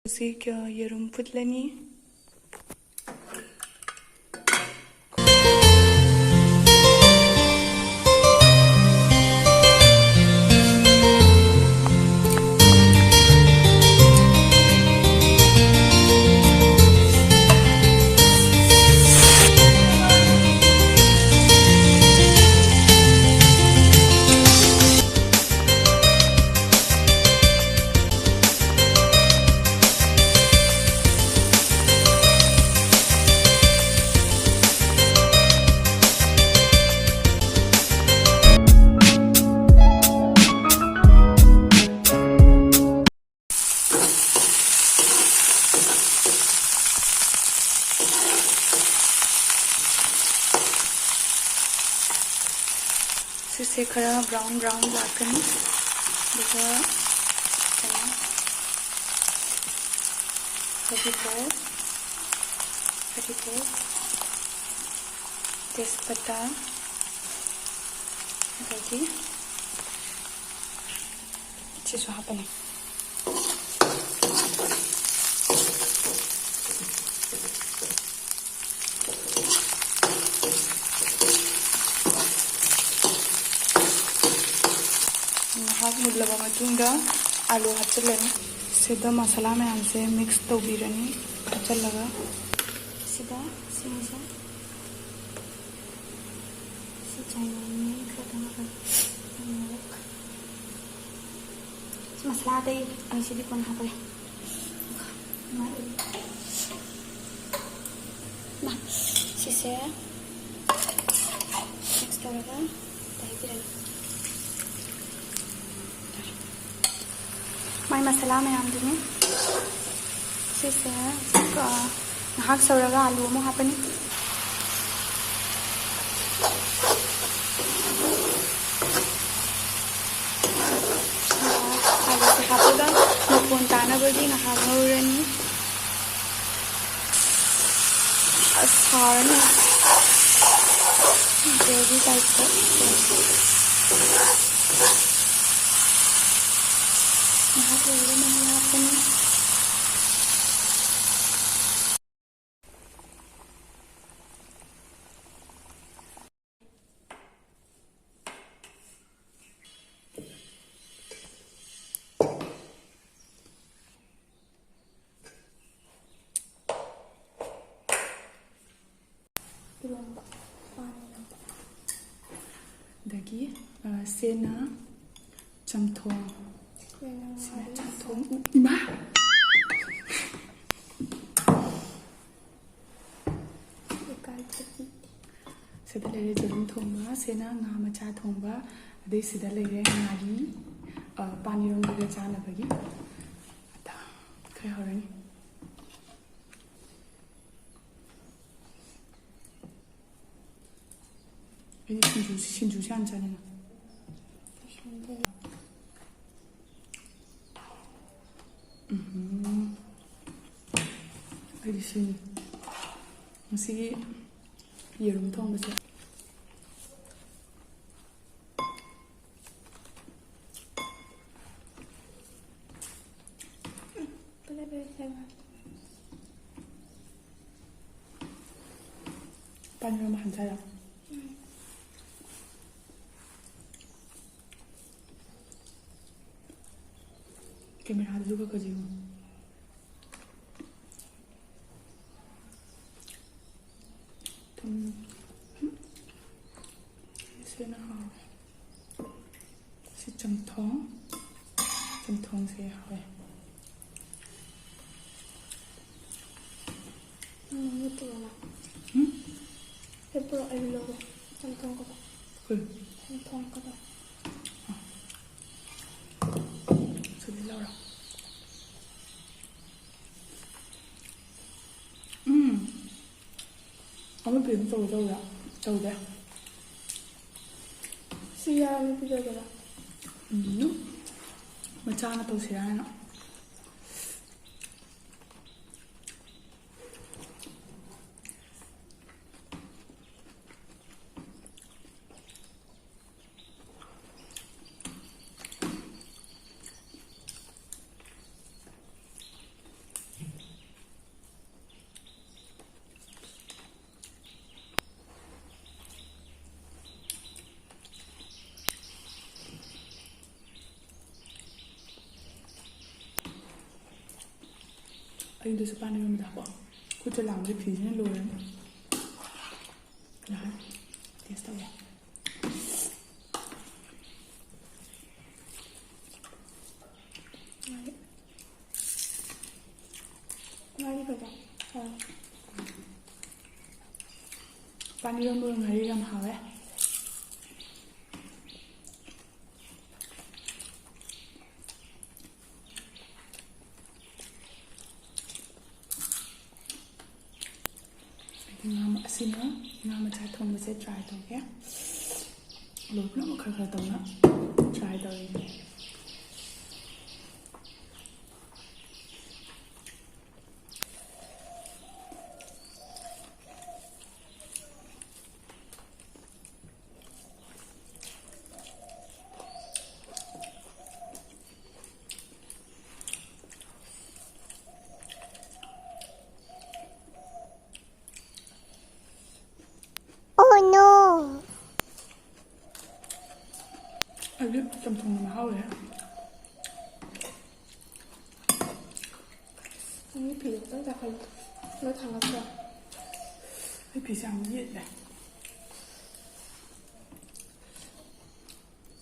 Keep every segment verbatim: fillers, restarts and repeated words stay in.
ꯍꯧꯖꯤꯛ, ꯑ, ꯌꯦꯔꯨꯝ ꯐꯨꯠꯂꯅꯤ꯫ ꯁꯤꯁꯦ ꯈꯔ brown brown ꯂꯥꯛꯀꯅꯤ꯫ ꯑꯗꯨꯒ ꯀꯩꯅꯣ, ꯍꯔꯤꯕꯣꯞ, ꯍꯔꯤꯕꯣꯞ, ꯇꯦꯖꯄꯇꯥ, ꯑꯗꯒꯤ ꯁꯤꯁꯨ ꯍꯥꯞꯄꯅꯤ꯫ ꯉꯥꯏꯍꯥꯛ ꯃꯨꯜꯂꯕ ꯃꯇꯨꯡꯗ ꯑꯥꯂꯨ ꯍꯥꯞꯆꯤꯜꯂꯅꯤ꯫ ꯁꯤꯗ ꯃꯁꯥꯂꯥ ꯃꯌꯥꯝꯁꯦ mix ꯇꯧꯕꯤꯔꯅꯤ ꯍꯥꯞꯆꯤꯜꯂꯒ꯫ ꯁꯤꯗ ꯁꯤꯡꯁꯦ, ꯁꯤ ꯆꯥꯏꯅꯥꯅꯤ ꯈꯔ ꯊꯝꯃꯒ ꯃꯣꯔꯣꯛ꯫ ꯁꯤ ꯃꯁꯥꯂꯥ ꯑꯇꯩ ꯑꯩ ꯁꯤꯗꯤ ꯀꯣꯟꯅ ꯍꯥꯞꯄꯒꯦ꯫ ꯃꯥ, ꯁꯤꯁꯦ mix ꯇꯧꯔꯒ ꯇꯩꯕꯤꯔꯅꯤ꯫ ꯃꯥꯏ ꯃꯁꯥꯂꯥ ꯃꯌꯥꯝꯗꯨꯅꯤ꯫ ꯁꯤꯁꯦ ꯍꯧꯖꯤꯛ, ꯑ, ꯉꯥꯏꯍꯥꯛ ꯁꯧꯔꯒ ꯑꯥꯂꯨ ꯑꯃꯨꯛ ꯍꯥꯞꯄꯅꯤ꯫ ꯉꯥꯏꯍꯥꯛ ꯑꯥꯂꯨꯁꯦ ꯍꯥꯞꯄꯒ ꯃꯐꯣꯟ ꯇꯥꯅꯕꯒꯤ ꯉꯥꯏꯍꯥꯛ ꯉꯧꯔꯅꯤ꯫ ꯑꯁ, ꯍꯥꯎꯔꯅꯤ꯫ Gravy type ꯇ꯫ ꯉꯥꯏꯍꯥꯛ ꯂꯩꯔꯒ ꯃꯍꯤ ꯍꯥꯞꯄꯅꯤ꯫ ꯏꯔꯣꯝꯕ꯫ ꯑꯗꯒꯤ ꯁꯦꯅꯥ ꯆꯝꯊꯣꯡ꯫ ꯁꯦꯅꯥ ꯆꯝꯊꯣꯡ꯫ ꯏꯃꯥ! ꯁꯤꯗ ꯂꯩꯔꯦ ꯌꯦꯔꯨꯝ ꯊꯣꯡꯕ, ꯁꯤꯅ ꯉꯥ ꯃꯆꯥ ꯊꯣꯡꯕ, ꯑꯗꯩ ꯁꯤꯗ ꯂꯩꯔꯦ ꯉꯥꯔꯤ, ꯄꯥꯟ ꯏꯔꯣꯟꯕꯒ ꯆꯥꯅꯕꯒꯤ꯫ ꯑꯗ ꯈꯔ ꯍꯧꯔꯅꯤ꯫ ꯑꯩꯗꯤ ꯁꯤꯡꯖꯨ, ꯁꯤꯡꯖꯨꯁꯦ ꯌꯥꯝ ꯆꯥꯅꯤꯡꯉꯦ꯫ ꯎꯝ꯫ ꯑꯩꯗꯤ ꯁꯤ ꯉꯁꯤꯒꯤ ꯌꯦꯔꯨꯝ ꯊꯣꯡꯕꯁꯦ꯫ ꯄꯥꯟ ꯏꯔꯣꯟꯕ ꯍꯥꯟꯖꯔꯣ? ꯀꯦꯃꯦꯔꯥꯗꯨꯁꯨ ꯈꯔ ꯈꯔ ꯌꯦꯡꯉꯨ꯫ ꯁꯤꯅ ꯍꯥꯎꯔꯦ꯫ ꯁꯤ ꯆꯝꯊꯣꯡ꯫ ꯆꯝꯊꯣꯡꯁꯦ ꯍꯥꯎꯋꯦ꯫ ꯎꯝ? ꯁꯤ ꯄꯨꯔꯛꯑꯣ, ꯑꯩ ꯂꯧꯒꯦ꯫ ꯆꯝꯊꯣꯡ ꯀꯗꯣ꯫ ꯀꯩ? ꯆꯝꯊꯣꯡ ꯀꯗꯣ꯫ ꯁꯤꯗꯤ ꯂꯧꯔꯣ꯫ ꯎꯝ꯫ ꯑꯃ ꯄꯤꯕ ꯇꯧ ꯇꯧꯗ ꯇꯧꯗꯦ꯫ ꯁꯤ ꯌꯥꯝ ꯄꯤꯖꯒꯦꯔꯥ? ꯎꯝ꯫ ꯃꯆꯥꯅ ꯇꯧꯁꯤꯔꯥ ꯍꯥꯏꯅ꯫ ꯑꯩꯗꯨꯁꯨ ꯄꯥꯟ ꯏꯔꯣꯟꯕꯗ ꯍꯥꯞꯄꯣ꯫ ꯈꯨꯠꯁꯦ ꯂꯥꯝꯕꯗ ꯐꯤꯁꯤꯅ ꯂꯣꯏꯔꯅꯤ꯫ ꯇꯦꯁ ꯇꯧꯒꯦ꯫ ꯉꯥꯔꯤ ꯐꯖ꯫ ꯑꯥ꯫ ꯄꯥꯟ ꯏꯔꯣꯟꯕꯒ ꯉꯥꯔꯤ ꯌꯥꯝ ꯍꯥꯎꯋꯦ꯫ ꯑꯩꯗꯤ ꯉꯥ ꯃ-, ꯑꯁꯤꯅ ꯉꯥ ꯃꯆꯥ ꯊꯣꯡꯕꯁꯦ try ꯇꯧꯒꯦ꯫ ꯂꯣꯏ ꯄꯨꯝꯅꯃꯛ ꯈꯔ ꯈꯔ ꯇꯧꯅ try ꯇꯧꯔꯤꯅꯦ꯫ Oh no! ꯑꯩꯗꯤ ꯆꯝꯊꯣꯡꯅ ꯃꯍꯥꯎꯔꯦ꯫ ꯅꯪꯒꯤ ꯐꯤꯗꯣ ꯈꯤꯇꯪ ꯆꯥꯈꯠꯂꯣ꯫ ꯂꯣꯏ ꯊꯥꯡꯒꯠꯈ꯭ꯔꯣ꯫ ꯑꯩ ꯐꯤꯁꯦ ꯌꯥꯝ ꯌꯦꯠꯂꯦ꯫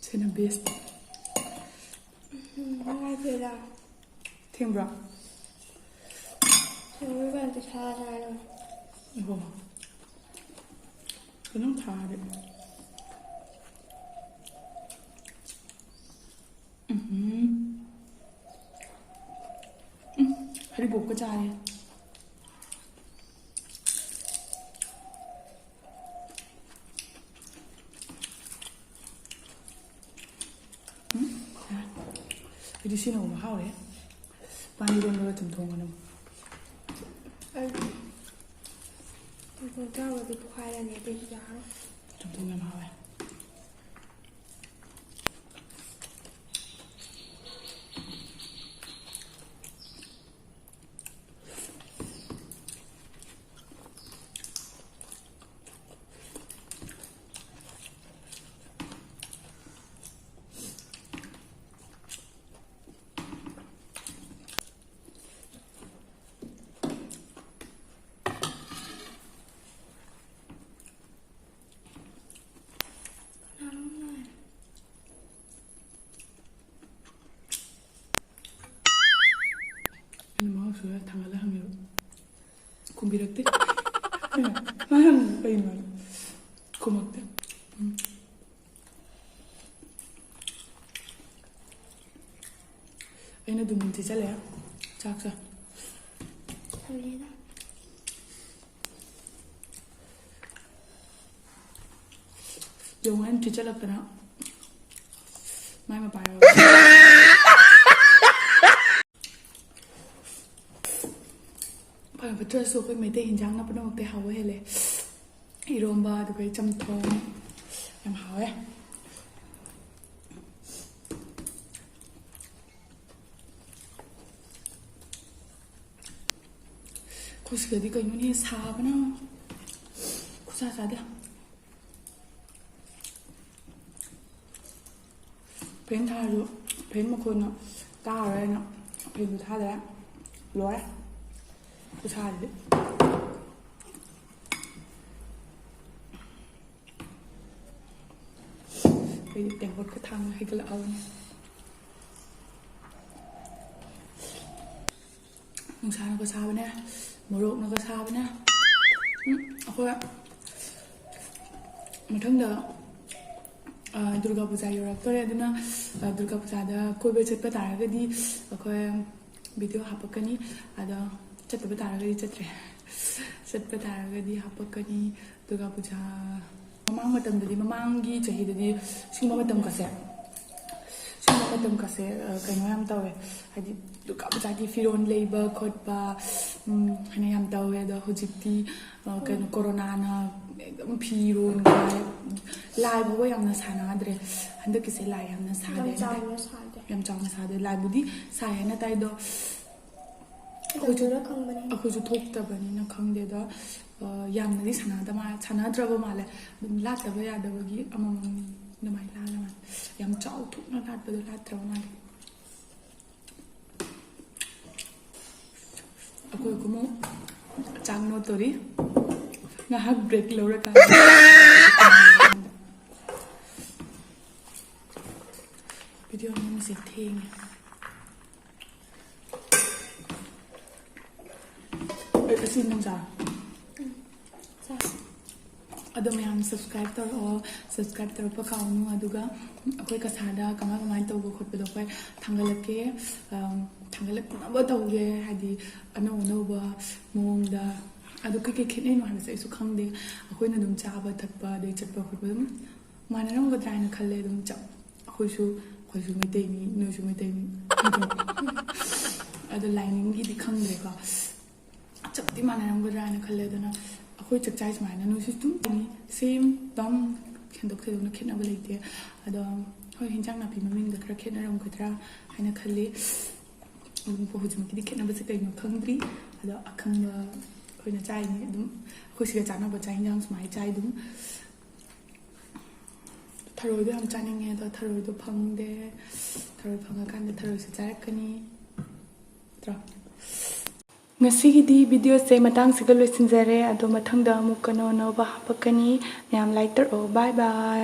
ꯁꯤꯅ best꯫ ꯎꯝ, ꯅꯨꯡꯉꯥꯏꯇꯦꯗ꯫ ꯊꯦꯡꯕ꯭ꯔꯣ? ꯊꯦꯡꯕꯩ ꯀꯥꯟꯗ ꯁꯥ ꯆꯥꯔꯣ꯫ ꯑꯣ꯫ ꯈꯤꯇꯪ ꯊꯥꯔꯦ꯫ ꯎꯝ꯫ ꯎꯝ꯫ ꯍꯔꯤꯕꯣꯞꯀ ꯆꯥꯔꯦ꯫ ꯎꯝ? ꯑꯩꯗꯤ ꯁꯤꯅ ꯑꯃꯨꯛ ꯍꯥꯎꯔꯦ꯫ ꯄꯥꯟ ꯏꯔꯣꯟꯕꯒ ꯆꯝꯊꯣꯡꯒꯅ ꯑꯃꯨꯛ꯫ ꯑꯩꯗꯤ ꯆꯝꯊꯣꯡ ꯆꯥꯕꯗꯤ ꯄꯣꯈꯥꯏꯔꯅꯤ, ꯑꯇꯩꯗꯤ ꯌꯥꯔꯣꯏ꯫ ꯆꯝꯊꯣꯡ ꯌꯥꯝ ꯍꯥꯎꯋꯦ꯫ ꯁꯨꯔ ꯊꯥꯡꯒꯠꯂ ꯍꯪꯉꯦꯕ꯫ ꯈꯨꯝꯕꯤꯔꯛꯇꯦ꯫ ꯑꯩꯅ, "ꯃꯥ ꯍꯪꯉꯤꯗꯣ ꯀꯩꯅꯣ?" ꯍꯥꯏꯕ꯫ ꯈꯨꯝꯃꯛꯇꯦ꯫ ꯎꯝ꯫ ꯑꯩꯅ ꯑꯗꯨꯝ ꯊꯤꯖꯜꯂꯦ ꯆꯥꯛꯁꯦ꯫ ꯇꯜꯂꯦꯗ꯫ ꯌꯦꯡꯉꯨ, ꯑꯩꯅ ꯊꯤꯖꯜꯂꯛꯇꯅ ꯃꯥꯏ ꯃꯄꯥ ꯌꯥꯎꯔꯦ꯫ ꯐꯔꯦ, ꯐꯠꯇ꯭ꯔꯁꯨ ꯑꯩꯈꯣꯏ ꯃꯩꯇꯩ ꯍꯤꯟꯖꯥꯡꯅ ꯄꯨꯝꯅꯃꯛꯇꯩ ꯍꯥꯎꯕ ꯍꯦꯜꯂꯦ꯫ ꯏꯔꯣꯝꯕ, ꯑꯗꯨꯒ ꯆꯝꯊꯣꯡ ꯌꯥꯝ ꯍꯥꯎꯋꯦ꯫ ꯑꯩꯈꯣꯏ ꯁꯤꯗꯗꯤ ꯀꯩꯅꯣꯅꯦ, ꯁꯥꯕꯅ ꯈꯨꯠꯁꯥ ꯆꯥꯗꯦ꯫ ꯐꯦꯟ ꯊꯥꯔꯁꯨ ꯐꯦꯟ ꯃꯈꯣꯟꯅ ꯇꯥꯔꯣꯏꯅ ꯐꯦꯟꯁꯨ ꯊꯥꯗ꯭ꯔꯦ꯫ ꯂꯣꯏꯔꯦ ꯈꯨꯠꯁꯥꯁꯤꯗꯤ꯫ ꯑꯩꯗꯤ ꯇꯦꯡꯀꯣꯠꯀ ꯊꯥꯡꯉ ꯍꯩꯒꯠꯂꯛꯑꯕꯅꯤ꯫ ꯅꯨꯡꯁꯥꯅꯒ ꯁꯥꯕꯅꯦ, ꯃꯣꯔꯣꯛꯅꯒ ꯁꯥꯕꯅꯦ꯫ ꯎꯝ, ꯑꯩꯈꯣꯏ ꯃꯊꯪꯗ, ꯑ, ꯗꯨꯔꯒꯥ ꯄꯨꯖꯥ ꯌꯧꯔꯛꯇꯣꯔꯦ, ꯑꯗꯨꯅ, ꯑ, ꯗꯨꯔꯒꯥ ꯄꯨꯖꯥꯗ ꯀꯣꯏꯕ ꯆꯠꯄ ꯇꯥꯔꯒꯗꯤ ꯑꯩꯈꯣꯏ ꯚꯤꯗꯤꯑꯣ ꯍꯥꯄꯛꯀꯅꯤ꯫ ꯑꯗꯣ ꯆꯠꯇꯕ ꯇꯥꯔꯒꯗꯤ ꯆꯠꯇ꯭ꯔꯦ꯫ ꯆꯠꯄ ꯇꯥꯔꯒꯗꯤ ꯍꯥꯄꯛꯀꯅꯤ꯫ ꯗꯨꯔꯒꯥ ꯄꯨꯖꯥ ꯃꯃꯥꯡ ꯃꯇꯝꯗꯗꯤ, ꯃꯃꯥꯡꯒꯤ ꯆꯍꯤꯗꯗꯤ ꯁꯤꯒꯨꯝꯕ ꯃꯇꯝꯒꯁꯦ, ꯁꯤꯒꯨꯝꯕ ꯃꯇꯝꯒꯁꯦ, ꯑ, ꯀꯩꯅꯣ ꯌꯥꯝ ꯇꯧꯋꯦ꯫ ꯍꯥꯏꯗꯤ ꯗꯨꯔꯒꯥ ꯄꯨꯖꯥꯒꯤ ꯐꯤꯔꯣꯜ ꯂꯩꯕ ꯈꯣꯠꯄ, ꯎꯝ, ꯍꯥꯏꯅ ꯌꯥꯝ ꯇꯧꯋꯦ꯫ ꯑꯗꯣ ꯍꯧꯖꯤꯛꯇꯤ, ꯑ, ꯀꯩꯅꯣ, ꯀꯣꯔꯣꯅꯥꯅ ꯑꯗꯨꯝ ꯐꯤꯔꯣꯜꯒ, ꯂꯥꯏ ꯐꯥꯎꯕ ꯌꯥꯝꯅ ꯁꯥꯟꯅꯗ꯭ꯔꯦ꯫ ꯍꯟꯗꯛꯀꯤꯁꯦ ꯂꯥꯏ ꯌꯥꯝꯅ ꯁꯥꯗꯦ꯫ ꯌꯥꯝ ꯆꯥꯎꯅ ꯁꯥꯗꯦ꯫ ꯌꯥꯝ ꯆꯥꯎꯅ ꯁꯥꯗꯦ꯫ ꯂꯥꯏꯕꯨꯗꯤ ꯁꯥꯏ ꯍꯥꯏꯅ ꯇꯥꯏ, ꯑꯗꯣ ꯑꯩꯈꯣꯏꯁꯨ, ꯇꯧꯗꯣꯏꯔꯥ ꯈꯪꯕꯅꯦ꯫ ꯑꯩꯈꯣꯏꯁꯨ ꯊꯣꯛꯇꯕꯅꯤꯅ ꯈꯪꯗꯦ꯫ ꯑꯗꯣ, ꯑ, ꯌꯥꯝꯅꯗꯤ ꯁꯥꯟꯅꯗ ꯃꯥ-, ꯁꯥꯟꯅꯗ꯭ꯔꯕ ꯃꯥꯜꯂꯦ꯫ ꯑꯗꯨꯝ ꯂꯥꯠꯇꯕ ꯌꯥꯗꯕꯒꯤ ꯑꯃꯃꯝ ꯑꯗꯨꯃꯥꯏꯅ ꯂꯥꯜꯂ ꯃꯥꯜꯂꯦ꯫ ꯌꯥꯝ ꯆꯥꯎꯊꯣꯛꯅ ꯂꯥꯠꯄꯗꯣ ꯂꯥꯠꯇ꯭ꯔꯕ ꯃꯥꯜꯂꯦ꯫ ꯑꯩꯈꯣꯏ ꯀꯨꯝꯃꯨ ꯆꯥꯛ ꯅꯣꯠꯇꯣꯔꯤ꯫ ꯉꯥꯏꯍꯥꯛ ꯕ꯭ꯔꯦꯛ ꯂꯧꯔꯀꯥꯟꯗ꯫ ꯚꯤꯗꯤꯑꯣ ꯅꯝꯃꯤꯁꯦ ꯊꯦꯡꯉꯦ꯫ ꯑꯁꯤ ꯅꯪ ꯆꯥꯔꯣ꯫ ꯑꯗꯣ ꯃꯌꯥꯝ subscribe ꯇꯧꯔꯛꯑꯣ꯫ Subscribe ꯇꯧꯔꯛꯄ ꯀꯥꯎꯅꯨ꯫ ꯑꯗꯨꯒ ꯑꯩꯈꯣꯏ ꯀꯁꯥꯔꯗ ꯀꯃꯥꯏ ꯀꯃꯥꯏꯅ ꯇꯧꯕ ꯈꯣꯠꯄꯗꯣ ꯑꯩꯈꯣꯏ ꯊꯥꯡꯒꯠꯂꯛꯀꯦ꯫ ꯑꯝ, ꯊꯥꯡꯒꯠꯂꯛꯅꯕ ꯇꯧꯒꯦ꯫ ꯍꯥꯏꯗꯤ ꯑꯅꯧ ꯑꯅꯧꯕ ꯃꯑꯣꯡꯗ꯫ ꯑꯗꯨ ꯀꯩꯀꯩ ꯈꯦꯠꯅꯩꯅꯣ ꯍꯥꯏꯕꯁꯦ ꯑꯩꯁꯨ ꯈꯪꯗꯦ꯫ ꯑꯩꯈꯣꯏꯅ ꯑꯗꯨꯝ ꯆꯥꯕ ꯊꯛꯄ ꯑꯗꯩ ꯆꯠꯄ ꯈꯣꯠꯄ ꯑꯗꯨꯝ ꯃꯥꯟꯅꯔꯝꯒꯗ꯭ꯔꯥ ꯍꯥꯏꯅ ꯈꯜꯂꯦ꯫ ꯑꯗꯨꯝ ꯆꯞ ꯑꯩꯈꯣꯏꯁꯨ ꯑꯩꯈꯣꯏꯁꯨ ꯃꯩꯇꯩꯅꯤ, ꯅꯣꯏꯁꯨ ꯃꯩꯇꯩꯅꯤ꯫ ꯑꯗꯣ ꯂꯥꯏꯅꯤꯡꯒꯤꯗꯤ ꯈꯪꯗ꯭ꯔꯦꯀꯣ꯫ ꯆꯞꯇꯤ ꯃꯥꯟꯅꯔꯝꯒꯗ꯭ꯔꯥ ꯍꯥꯏꯅ ꯈꯜꯂꯦ꯫ ꯑꯗꯨꯅ ꯑꯩꯈꯣꯏ ꯆꯥꯛꯆꯥꯏ ꯁꯨꯃꯥꯏꯅ ꯅꯣꯏꯁꯨ ꯑꯗꯨꯝ ꯁꯦꯝ ꯑꯗꯨꯝ ꯍꯦꯟꯗꯣꯛ ꯊꯣꯏꯗꯣꯛꯅ ꯈꯦꯠꯅꯕ ꯂꯩꯇꯦ꯫ ꯑꯗꯣ ꯍꯣꯏ, ꯍꯤꯟꯖꯥꯡ ꯅꯥꯄꯤ ꯃꯃꯤꯡꯗ ꯈꯔ ꯈꯦꯠꯅꯔꯝꯒꯗ꯭ꯔꯥ ꯍꯥꯏꯅ ꯈꯜꯂꯤ꯫ ꯑꯗꯨꯝ ꯍꯧꯖꯤꯛꯃꯛꯀꯤꯗꯤ ꯈꯦꯠꯅꯕꯁꯦ ꯀꯩꯅꯣ ꯈꯪꯗ꯭ꯔꯤ꯫ ꯑꯗꯣ ꯑꯈꯪꯕ ꯑꯩꯈꯣꯏꯅ ꯆꯥꯏꯅꯤ꯫ ꯑꯗꯨꯝ ꯑꯩꯈꯣꯏ ꯁꯤꯒ ꯆꯥꯅꯕ ꯆꯥꯛ ꯍꯤꯟꯖꯥꯡ ꯁꯨꯃꯥꯏꯅ ꯆꯥꯏ ꯑꯗꯨꯝ꯫ ꯊꯔꯣꯏꯗꯣ ꯌꯥꯝ ꯆꯥꯅꯤꯡꯉꯦ, ꯑꯗꯣ ꯊꯔꯣꯏꯗꯣ ꯐꯪꯗꯦ꯫ ꯊꯔꯣꯏ ꯐꯪꯉꯀꯥꯟꯗ ꯊꯔꯣꯏꯁꯨ ꯆꯥꯔꯛꯀꯅꯤ꯫ ꯅꯠꯇ꯭ꯔꯣ? ꯉꯁꯤꯒꯤꯗꯤ videoꯁꯦ ꯃꯇꯥꯡꯁꯤꯒ ꯂꯣꯏꯁꯤꯟꯖꯔꯦ꯫ ꯑꯗꯣ ꯃꯊꯪꯗ ꯑꯃꯨꯛ ꯀꯩꯅꯣ ꯑꯅꯧꯕ ꯍꯥꯞꯄꯛꯀꯅꯤ꯫ ꯃꯌꯥꯝ like ꯇꯧꯔꯛꯑꯣ꯫ Bye bye꯫